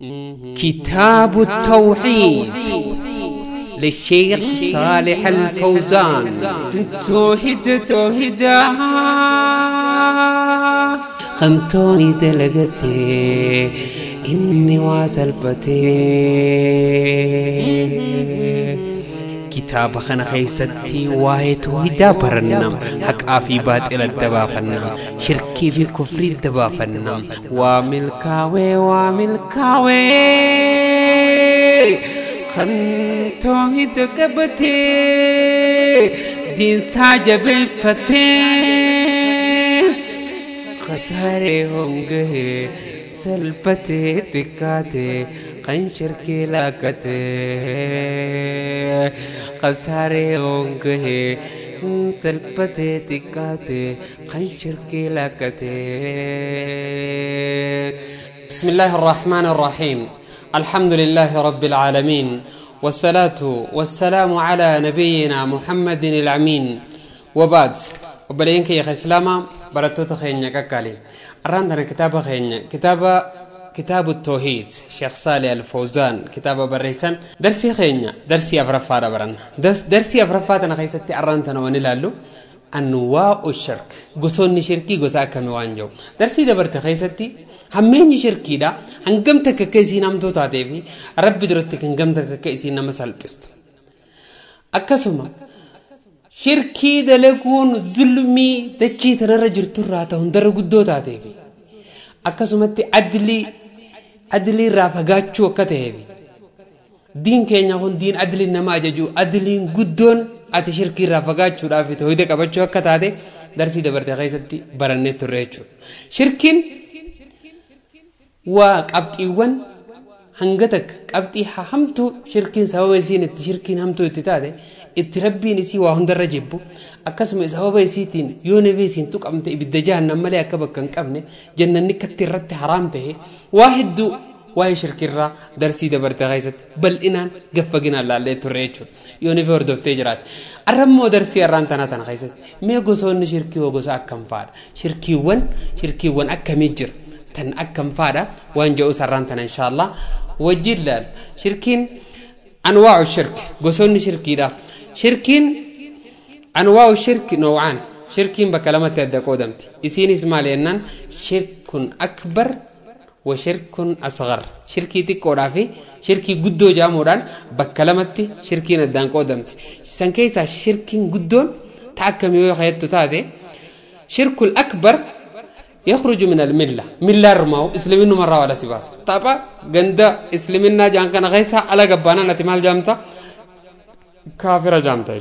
كتاب التوحيد للشيخ صالح الفوزان. توحيد توحيد خمتوني دلقتي إني واسلبتي كتاب خنا خيستي واي توحيد برنم حق في باطل الدبافنا شركي في كفر الدبافنا وملكاوي وملكاوي خن توحيد قبتي دين ساجب فتي خساري هونغه سلبتي تكاتي قن شركي لاكتي خساري هونغه سلبتي تكاتي قن شركي لاكتي. بسم الله الرحمن الرحيم. الحمد لله رب العالمين، والصلاة والسلام على نبينا محمد الأمين، وبعد. وبلينك يا إسلاما barattoota keenya qaqqaali. Arraan tana kitaaba keenya kitaaba التوحيد شيخ صالح الفوزان kitaaba barreessan darsii keenya darsii afuraffaadha baranna. Darsii afuraffaa tana keessatti arraan tana waan ilaallu anwaa'u shirk, gosoonni shirkii gosa akkamii waan jiru. Darsii dabarte keessatti hammeenyi shirkiidha hangam takka akka isiin hamtuu taatee fi rabbi duratti hangam takka akka isiin nama salphistu. Akkasuma shirkii dalaguun zulmii dachii tanarra jirturraa ta'u hundarra guddoo taatee fi akkasumatti adlii irraa fagaachuu akka ta'ee fi diin keenya kun diin adliin nama ajaju adliin guddoon ati shirkii irraa fagaachuudhaaf tawhiida qabachuu akka taate darsii dabarte keessatti barannee turre jechuudha. Shirkiin waa qabxiiwwan hanga takka qabxii hamtuu shirkiin sababa isiin itti shirkiin hamtuu itti taate itti rabbiin isii waa hundarra jibbu akkasuma sababa isiitiin yoo nabi isiin tuqamte ibidda jahannam malee akka bakka hin qabne jannanni katti irratti haraam ta'e waa hedduu waa'ee shirkiirraa darsii dabarte keessatti bal'inaan gaffaginaan laallee turre jechuudha. Yoo nabi hordoftee jiraatte. Arrammoo darsii arraan tana tana keessatti mee gosoonni shirkii hoo gosa akkam fa'aadha? Shirkiiwwan akkamii jira? Tan akkam fa'aadha? Waan jedhu sarraan tana inshaallah wajjin laal. Shirkiin anwaa'u shirk gosoonni shirkiidhaaf. Shirkiin anwaa'u shirki noowaan shirkiin bakka lamatti adda qoodamti. Isiinis maal jennaan shirkun akbar wa shirkun asghar. Shirkii xiqqoodhaa fi shirkii guddoo jaamuudhaan bakka lamatti shirkiin addaan qoodamti. San keessaa shirkiin guddoon ta akkamii yoo hayattu taate shirkul akbar يخرج من الملة ملة رماو اسلمين مرة ولا سباس طبعا غندا اسلمنا جان كان غيسا على غبانا نتمال جامتا كافر جامتا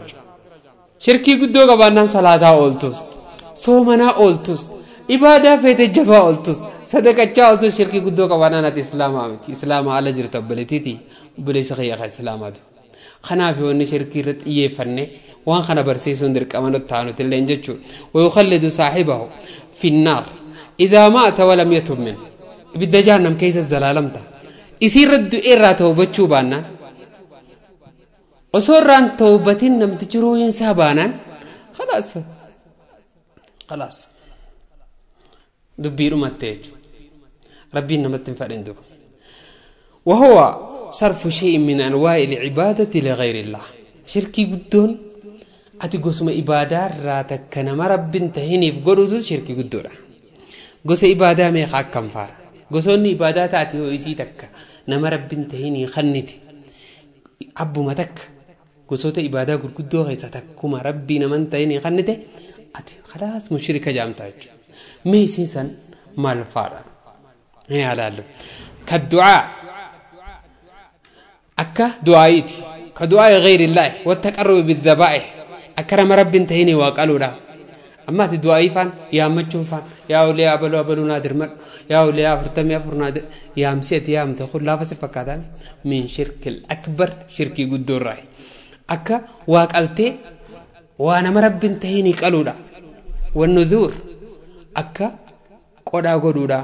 شركي قدو غبانا صلاة اولتوس صومنا اولتوس عبادة فيت جفا اولتوس صدقة اولتوس شركي قدو غبانا نت اسلام امتي اسلام على جرت بلتيتي بليس خيا اسلام ادو خنا في وني شركي رت يفنه وان خنا برسيسون درقمنو تانو تلين جچو ويخلد صاحبه في النار إذا مات ولم يتب منه. بدأ جهنم كيس الزلالمتا يصير رد إيرا توبتشو بانا وصوران توبتين نم تجرو ينسى بانا خلاص خلاص دبيرو ما تيجو ربي نمتن فرندو. وهو صرف شيء من أنواع العبادة لغير الله. شركي قدون أتقسم إبادة راتك كنما رب انتهيني في قروز شركي قدون gosa ibaadaa meeqa akkam faara gosoonni ibaadaa taate yoo isii takka nama rabbiin tahinii kannite abbuma takka gosoota ibaadaa gurguddoo keessa takkuma rabbii naman tahinii kannite ati khalaas mushrika jaamta jechuudha. Mee isiin san maal faadha? Mee alaallu kaddu'aa akka du'aayiiti kadu'aayi gayriillaahi wattaqarrubi bidhabaa'ih akka nama rabbiin tahinii waa qaluudha. أما تدعي فان يا مجون فان يا أولياء أبلو أبلو نادر مر يا أولياء فرتمي أفر نادر يا مسيت يا متخل لا فسف كذا من شرك الأكبر شركي قدور راي أكا واقلتي وأنا مرب انتهيني قالولا والنذور أكا قدا قدودا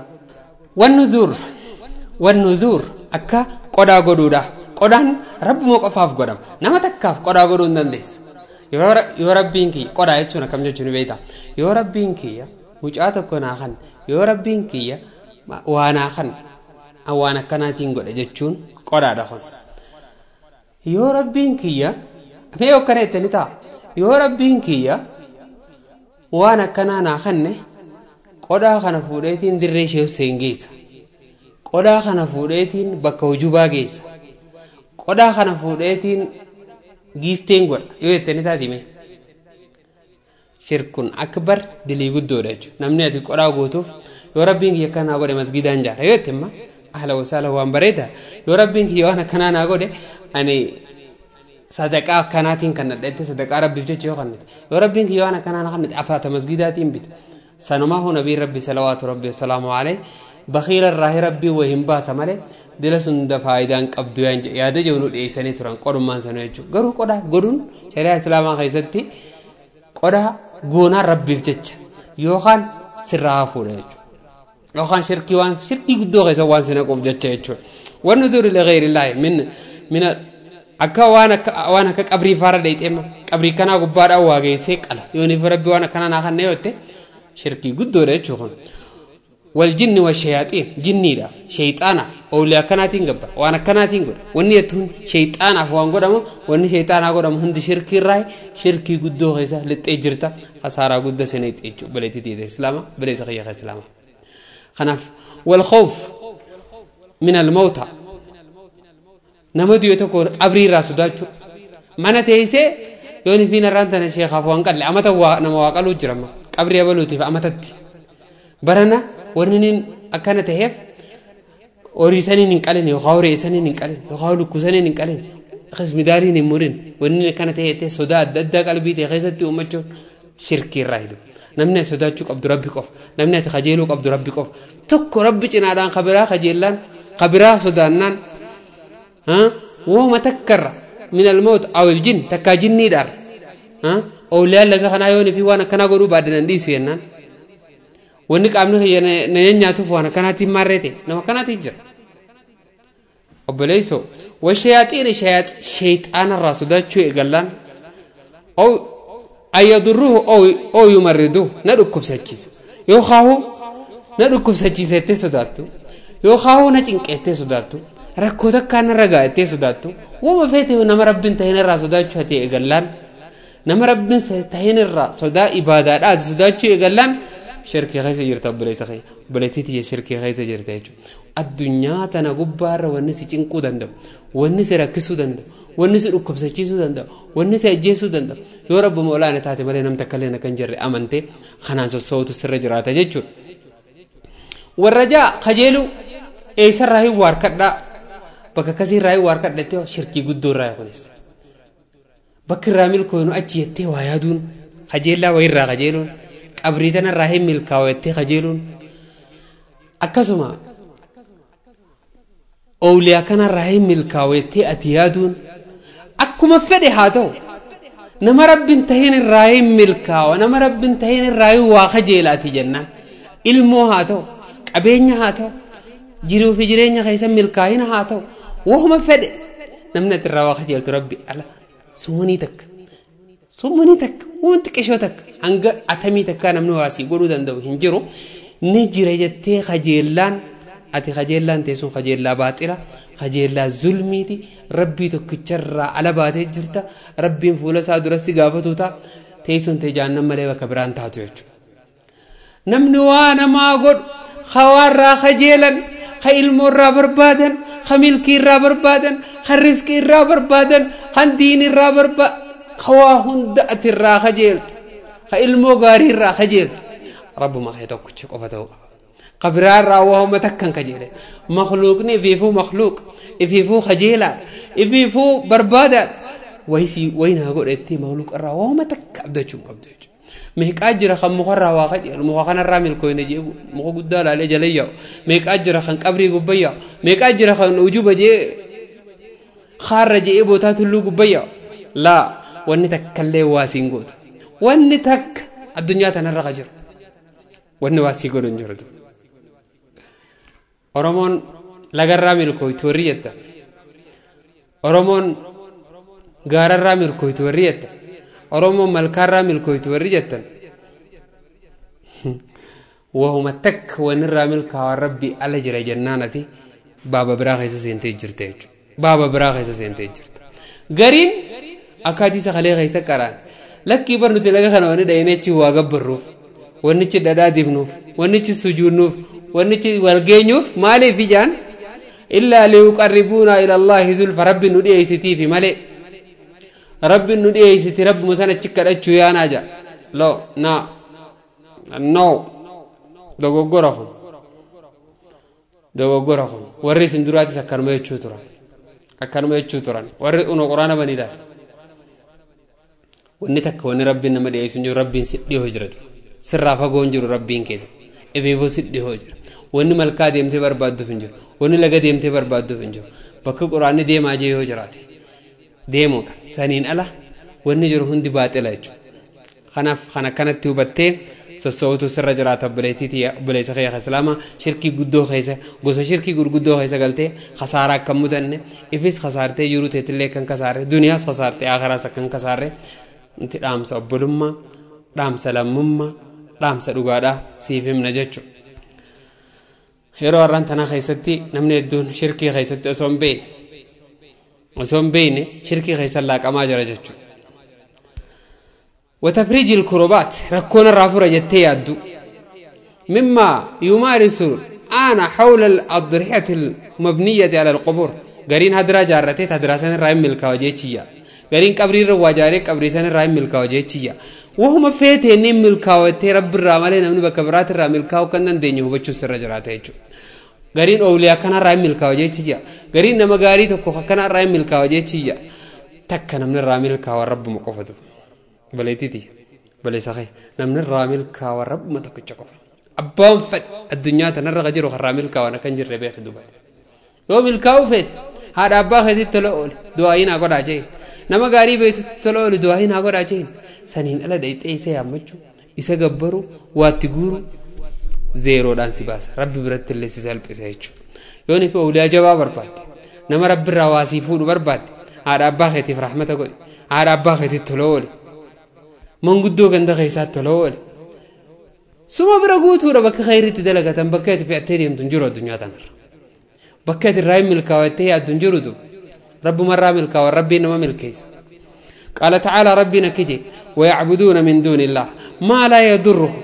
والنذور أكا قدا قدودا قدان رب موقفاف قدام نما تكاف قدا قدون دندس yoo rabbiin kiyya qodaa jechuun akkam jechuun beektaa yoo rabbiin kiyya mucaa tokko naa kan yoo rabbiin kiyya waa naa kan waan akkanaatiin godha jechuun qodaadha kun. Yoo rabbiin kiyya mee akkana jettanii ta'a. Yoo rabbiin kiyya waan akkanaa naa kenne qodaa kana fuudheetiin dirree ishee Hussein geessa. Qodaa kana fuudheetiin bakka hujubaa geessa. Qodaa kana fuudheetiin giisteen godha yoo jettanii taati mee. Shirkun akbar dilii guddoodha jechuudha. Namni ati qodaa gootuuf yoo rabbiin kiyya akkanaa godhe masgidaan jaara yoo jette imma ahla wasaala waan bareeda. Yoo rabbiin kiyya waan akkanaa naa godhe ani sadaqaa akkanaatiin kan nadhette sadaqaa rabbiif jecha yoo kennite. Yoo rabbiin kiyya waan akkanaa naa kennite afaata masgidaatiin bita. Sanumaa hu nabiin rabbi salawaatu rabbi wasalaamu alayhi bakhiila irraa rabbii wayii hin baasa malee dila sun da faayidaan qabdu yaada jiru nu dhiyeessanii turan qodummaan sanuu jechuudha. Garuu qodaa godhuun shari'aa islaamaa keessatti qodaa goonaan rabbiif jecha yookaan sirraa hafuudha jechuudha. Yookaan shirkii waan shirkii guddoo keessa waan si naquuf jecha jechuudha. Wanni duri lighayrillaahi min akka waan akka qabrii faara dheexeema qabrii kanaa gubbaadhaan waa geessee qala yooniif rabbi waan akkanaa naa kannee yoo ta'e shirkii guddoodha jechuudha kun. والجن والشياطين جنيدا شيطانا أولياء كناتين قبر وانا كناتين قد واني يتون شيطانا فوان قدامو واني شيطانا قدامو هند شركي راي شركي قدو غيسا لتأجرتا خسارة قد سنة تأجو بليتي تيدي إسلاما بليس خيخ إسلاما خناف. والخوف من الموتى نمدو يتكون أبري راسو داتشو مانا تيسي يوني فينا رانتنا شيخ فوان قد لأمتا نمواقلو جرما أبري أبلوتي فأمتت برنا warri akkana ta'eef horii saniin hin qalin yookaan horii saniin hin qalin yookaan lukkuu saniin hin qalin xismidaariin hin murin wanni akkana ta'e sodaa adda addaa qalbii ta'e keessatti uummachuun shirkii irraa hidu. Namni ati sodaachuu qabdu rabbi qofa. Namni ati kajeeluu qabdu rabbi qofa. Tokko rabbi cinaadhaan kabiraa kajeellaan kabiraa sodaannaan wooma takkarra min almawt aw aljin takkaa jinniidhaan ooliyaan laga kanaa yoonii fi waan akkanaa godhuu baaddan dhiisu jennaan. Wanni qaamni kiyya na nyaatuuf waan akkanaatiin maarree ta'e nama akkanaatiin jira. Obboleessoo washayaaxiin sheexaanarraa sodaachuu eegallaan ayyadurruhu oo yumarriduhu na dhukkubsachiisa yookaan na dhukkubsachiisa jettee sodaattu yookaan na cinqeettee sodaattu rakkoo takkaan narra gaa'ettee sodaattu wama feete nama rabbiin ta'in irraa sodaachuu ati eegallaan nama rabbiin ta'in irraa sodaa ibaadaadhaa ati sodaachuu eegallaan shirkii keessa jirta obboleessa kee obboleettii tiyya shirkii keessa jirta jechuudha. Addunyaa tana gubbaarra wanni si cinquu danda'u, wanni si rakkisuu danda'u, wanni si dhukkubsachiisuu danda'u, wanni si ajjeesuu danda'u yoo rabbuma olaanaa taate malee namni takka illee akka hin jirre amantee kanaan sossootu sirra jiraata jechuudha. Warra ja'a kajeeluu eessarraa hin waarkadhaa bakka akkasiirraa hin waarkadhattee shirkii guddoo irraa kunis. Bakki irraa milkooynu achi jettee waa yaaduun kajeellaa wayiirraa kajeeluun qabrii tanarraa hin milkaa'u jettee kajeeluun akkasuma ooliyaa kanarraa hin milkaa'u jettee ati yaaduun akkuma fedhe haa ta'u nama rabbiin tahin irraa hin milkaa'u nama rabbiin tahin irraa hin waa kajeela ati jennaan ilmoo haa ta'u qabeenya haa ta'u jiruu fi jireenya keessa milkaa'ina haa ta'u wahuma fedhe namni ati irraa waa kajeeltu rabbi ala sumunii takka sumunii takka wanti qishoo takka hanga atamii takkaa namni waasii godhuu danda'u hin jiru ni jira jettee kajeellaan ati kajeellaan teessuun kajeellaa baaxila kajeellaa zulmiiti rabbii tokkicharraa ala baatee jirta rabbiin fuula isaa duratti gaafatu ta'a teessuun tee jaannan malee bakka biraan taatu jechuudha. Namni waa namaa godhu hawaarraa kajeelan ka ilmoorraa barbaadan ka milkiirraa barbaadan ka riskiirraa barbaadan kan diinirraa barbaadan hawaa hunda atirraa kajeeltu ka ilmoo gaariirraa kajeeltu rabbuma kee tokkicha qofa ta'uu qaba. Qabiraarraa waa'uma takkan kajeelen makhluuqni ifiifuu makhluuq ifiifuu kajeelaadha ifiifuu barbaadaadha wayisii wayinaa godhettee makhluuqarraa waa'uma takka abdachuu hin qabdu jechuudha. Meeqaa jira kan mukarraa waa kajeelu muka kanarraa milkooyne jee muka guddaa laalee jala yaa'u meeqaa jira kan qabrii gubbaa yaa'u meeqaa jira kan ujuba jee xaarra jee bootaa tulluu gubbaa yaa'u laa wanni takkallee waasiin gootu wanni takka addunyaa tanarra ka jiru wanni waasii godhu hin jirtu. Oromoon lagarraa milkooytu warri jetta Oromoon gaararraa milkooytu warri jetta Oromoon malkaarraa milkooytu warri jettan wahuma takka wanirraa milkaawaa rabbi ala jira jennaan ati Baaba biraa keessa seentee jirta jechuudha. Baaba biraa keessa seentee jirta. Gariin akka hadiisa kalee keessa qaraan lakkii bar nuti laga kana wanni dhayinee achi waa gabbarruuf, wannichi dhadhaa dibnuuf, wannichi sujuudnuuf, wannichi walgeenyuuf maaliif ijaan illaa liyuqarribuuna ila Allaahi zulfa rabbi nu dhiyeessitiifi malee rabbi nu dhiyeessiti rabbuma sana achi kadhachuu yaanaa jaa loo naa no dogoggora kun dogoggora kun warri isin duraatis akkanuma jechuu turan warri uno quraana banii ilaali wanni takka wanni rabbiin nama dhiyeessu hin jiru rabbiin si dhiyoo jira sirraa fagoo hin jiru rabbiin keeti ebeeboo si dhiyoo jira wanni malkaa deemtee barbaadduuf hin jiru wanni laga deemtee barbaadduuf hin jiru bakka quraanni deemaa jee yoo jiraate deemuudha saniin ala wanni jiru hundi baaxila jechuudha kanaaf kan akkanatti hubattee sossootu sirra jiraata obboleessa kee islaamaa shirkii guddoo keessa gosa shirkii gurguddoo keessa galtee khasaaraa akka mudanne ifis khasaartee jiruu teetillee kan kasaarre duniyaas khasaartee akhiraas akkan kasaarre nuti dhaamsa obbolummaa dhaamsa lammummaa dhaamsa dhugaadhaa siif himna jechuudha. Yeroo har'aan tanaa keessatti namni hedduun shirkii keessatti osoo hin beekne shirkii keessa laaqamaa jira jechuudha. وتفريج الكروبات ركون الرافورة جتي يدو مما يمارس أنا حول الأضرحة المبنية على القبور قرين هدرا جارتي هدرا سن الرأي ملكا وجيتشيا قرين قبري رواجاري قبري سن الرأي ملكا وجيتشيا وهم فيته نيم ملكا وتي رب الرامالي نمن بكبرات الرأي ملكا وكنن دينيو بچو سر جراته قرين أولياء كان الرأي ملكا وجيتشيا قرين نمغاري تكو كان الرأي ملكا وجيتشيا تكنا من الرأي ملكا والرب مقفته بليتي بلي صحيح نمن الرامل كا ورب ما تكتش قفا أبان فد الدنيا تنرى غجر الرامل كا وانا كان جرب ياخذ دوبات يوم الكاو فت هذا أبا خدي تلول دعائنا قد عجين نما غاري بيت تلول دعائنا قد عجين سنين ألا ديت إيسا يامجو إيسا جبرو واتجورو زيرو دانسي باس ربي برت اللي سيسال بيسايچو يوني في أولياء جواب بربات نما رب الرواسي فود بربات هذا أبا خدي في رحمته قول هذا أبا خدي تلول manguddoo ganda keessaatti tola oole suma bira guutuudha bakka khayriitti dalagatan bakka itti fe'attee deemtu hin jiru addunyaa tanarra bakka itti irraa milkaawattee yaaddu hin jirutu rabbumarraa milkaawa rabbiin nama milkeessa qaala tacaalaa rabbiin akki jee wayacbuduuna min duuni illaah maa laa yadurruhum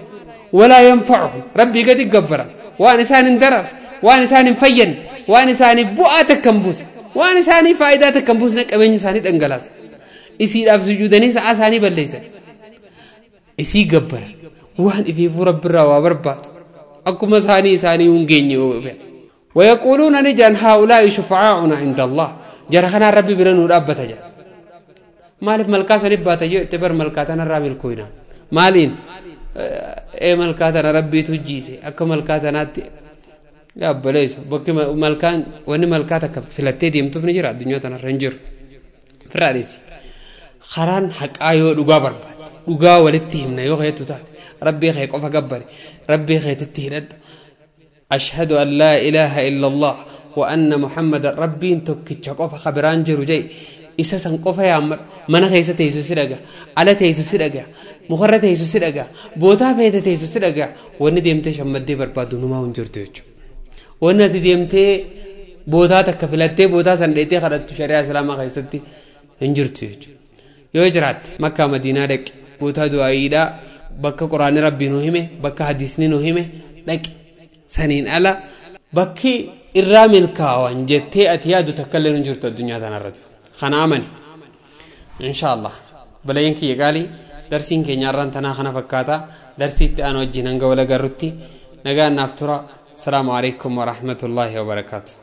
walaa yanfacuhum rabbii gadi gabbaran waan isaan hin darar waan isaan hin fayyanne waan isaanii bu'aa takka hin buusne waan isaanii faayidaa takka hin buusne qabeenya isaanii dhangalaasa isiidhaaf sujuudanii sa'aa isaanii balleessan isii gabbara waan ifiifuu rabbirraa waa barbaadu akkuma isaanii isaanii hin geenye wayaquuluuna ni jedhan haa'ulaa'i shufacaa'una cinda allah jara kanaan rabbi bira nuu dhaabbata jedha maaliif malkaa sanif baata yoo itti bar malkaa tanarraa milkooyna maaliin ee malkaa tana rabbiitu jiise akka malkaa tanaatti yaabboleessu bakki malkaan wanni malkaa takka filattee deemtuuf ni jira addunyaa tanarra hin jiru firraa dheessi karaan haqaa yoo dhugaa barbaadde dhugaa walitti himna yoo keetu taate rabbii kee qofa gabbari rabbii keetitti hidhadhu ashhadu an laa ilaaha illa allah wa anna muhammadan rabbiin tokkicha qofa kabiraan jiru jee isa san qofa yaammadhu mana keessa teessu si dhaga ala teessu si dhaga mukarra teessu si dhaga bootaa feete teessu si dhaga wanni deemtee shammaddee barbaaddu numaa hin jirtu jechuudha wanni ati deemtee bootaa takka filattee bootaa san dheetee kadhattu shari'aa islaamaa keessatti hin jirtu jechuudha yoo jiraatte makkaa madiinaa dhaqi bootaa du'aayiidhaa bakka quraanni rabbii nu hime bakka hadiisni nu hime dhaqi saniin ala bakki irraa milkaawan jettee ati yaaddu takka illee hin jirtu addunyaa tanarratti kana amani insha allah balayeen kiyya gaalii darsiin keenya har'aan tanaa kana fakkaata darsii itti aanu wajjin hanga wal agarrutti nagaan naaf tura. السلام عليكم ورحمة الله وبركاته.